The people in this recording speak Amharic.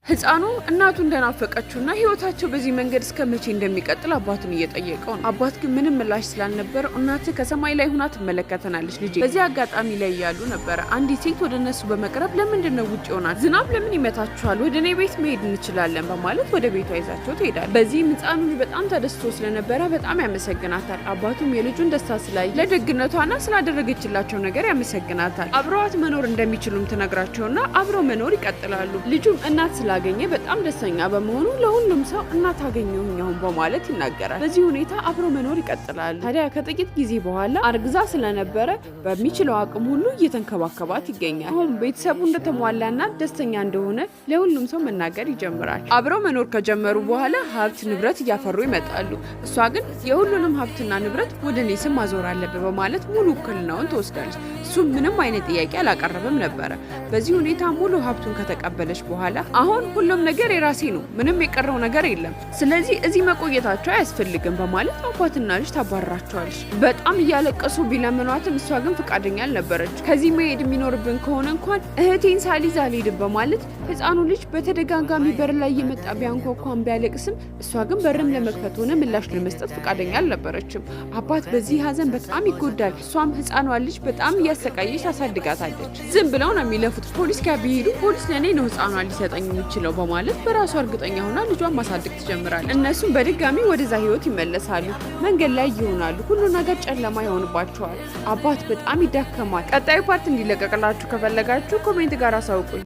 ህፃኑ እናቱ እንደናፈቀችውና ህይወታቸው በዚህ መንገድ እስከ መቼ እንደሚቀጥል አባቱን እየጠየቀው ነው። አባት ግን ምንም ምላሽ ስላልነበረው እናትህ ከሰማይ ላይ ሁና ትመለከተናለች ልጄ። በዚህ አጋጣሚ ላይ እያሉ ነበረ አንዲት ሴት ወደ እነሱ በመቅረብ ለምንድን ነው ውጭ ይሆናል ዝናብ ለምን ይመታችኋል? ወደ እኔ ቤት መሄድ እንችላለን በማለት ወደ ቤቷ ይዛቸው ትሄዳለች። በዚህም ህፃኑ ልጅ በጣም ተደስቶ ስለነበረ በጣም ያመሰግናታል። አባቱም የልጁን ደስታ ስላየ ለደግነቷና ስላደረገችላቸው ነገር ያመሰግናታል። አብረዋት መኖር እንደሚችሉም ትነግራቸውና አብረው መኖር ይቀጥላሉ። ልጁም እናት ስላገኘ በጣም ደስተኛ በመሆኑ ለሁሉም ሰው እናት አገኘሁኝ አሁን በማለት ይናገራል። በዚህ ሁኔታ አብረው መኖር ይቀጥላሉ። ታዲያ ከጥቂት ጊዜ በኋላ አርግዛ ስለነበረ በሚችለው አቅም ሁሉ እየተንከባከባት ይገኛል። አሁን ቤተሰቡ እንደተሟላና ደስተኛ እንደሆነ ለሁሉም ሰው መናገር ይጀምራል። አብረው መኖር ከጀመሩ በኋላ ሀብት ንብረት እያፈሩ ይመጣሉ። እሷ ግን የሁሉንም ሀብትና ንብረት ወደ እኔ ስም ማዞር አለብህ በማለት ሙሉ ውክልናውን ትወስዳለች። እሱም ምንም አይነት ጥያቄ አላቀረበም ነበረ። በዚህ ሁኔታ ሙሉ ሀብቱን ከተቀበለች በኋላ አሁን ሁሉም ነገር የራሴ ነው፣ ምንም የቀረው ነገር የለም፣ ስለዚህ እዚህ መቆየታቸው አያስፈልግም በማለት አባትና ልጅ ታባርራቸዋለች። በጣም እያለቀሱ ቢለምኗትም እሷ ግን ፈቃደኛ አልነበረች። ከዚህ መሄድ የሚኖርብን ከሆነ እንኳን እህቴን ሳልይዝ አልሄድም በማለት ህፃኑ ልጅ በተደጋጋሚ በር ላይ እየመጣ ቢያንኳኳን ቢያለቅስም እሷ ግን በርም ለመክፈት ሆነ ምላሽ ለመስጠት ፈቃደኛ አልነበረችም። አባት በዚህ ሀዘን በጣም ይጎዳል። እሷም ህፃኗ ልጅ በጣም እያሰቃየች ታሳድጋታለች። ዝም ብለው ነው የሚለፉት። ፖሊስ ጋር ቢሄዱ ፖሊስ ለእኔ ነው ህፃኗን ሊሰጠኝ የሚችለው በማለት በራሷ እርግጠኛ ሆና ልጇን ማሳደግ ትጀምራለች። እነሱም በድጋሚ ወደዛ ህይወት ይመለሳሉ። መንገድ ላይ ይሆናሉ። ሁሉ ነገር ጨለማ ይሆንባቸዋል። አባት በጣም ይዳከማል። ቀጣዩ part እንዲለቀቅላችሁ ከፈለጋችሁ comment ጋር አሳውቁኝ።